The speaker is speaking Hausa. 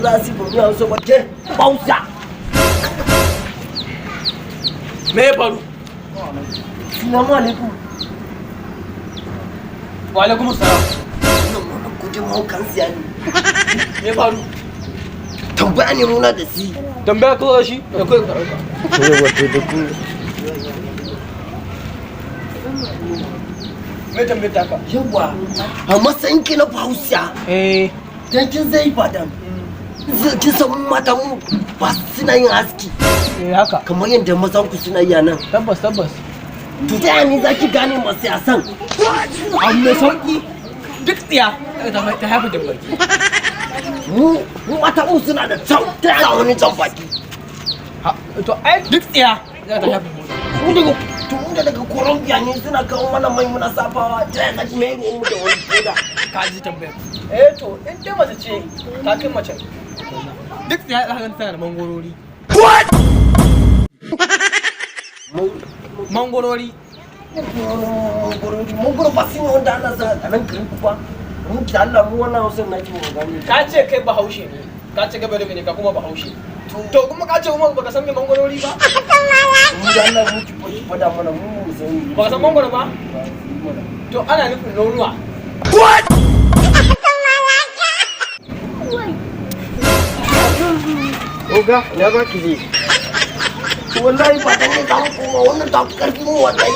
za su yi Hausa ba ke Bausa. Me ya faru? Salamu alaikum. Wa alaikum salam. Wannan wani kudin haukan siya ne. Me ya faru? Tambaya ne muna da si. Tambaya ko shi da kai ka dauka. Wato da ku. Me tambayar ta ka? Yawa, a matsayin ki na Bausa, Eh. dan kin zai Ibadan. Kin san mata mu ba suna yin aski Eh, haka. kamar yadda mazan ku suna yi a nan. Tabbas, tabbas. To ta yaya ne za ki gane masu yasan? Abu mai sauki, duk tsiya ta haifa da baki. Mu mata mu suna da can ta yaya wani can baki. To ai duk tsiya za ta haifa. Mu daga to mu da daga Colombia ne suna kawo mana mai muna safawa, ta yaya zaki mai mu da wani koda. Ka ji tambayar. Eh, to in dai mace ce ta kai mace, duk tsiya za ka ganta tana da mangorori. Mangorori. Mangoro mangoro ba su ne wanda ana sa a nan garin ku ba. Mu ki Allah mu wannan Hausa na ki mu gane. Ka ce kai Bahaushe ne, ka ce kai Bayarabe ne, ka kuma Bahaushe. To kuma ka ce kuma baka san me mangorori ba? Mu da Allah mu ki fada mana, mu mu sani. Baka san mangoro ba? To ana nufin nonuwa. Oga, ya ba ki zai. Wallahi ba dan ne za mu koma wannan ta fi karfi mu wallahi.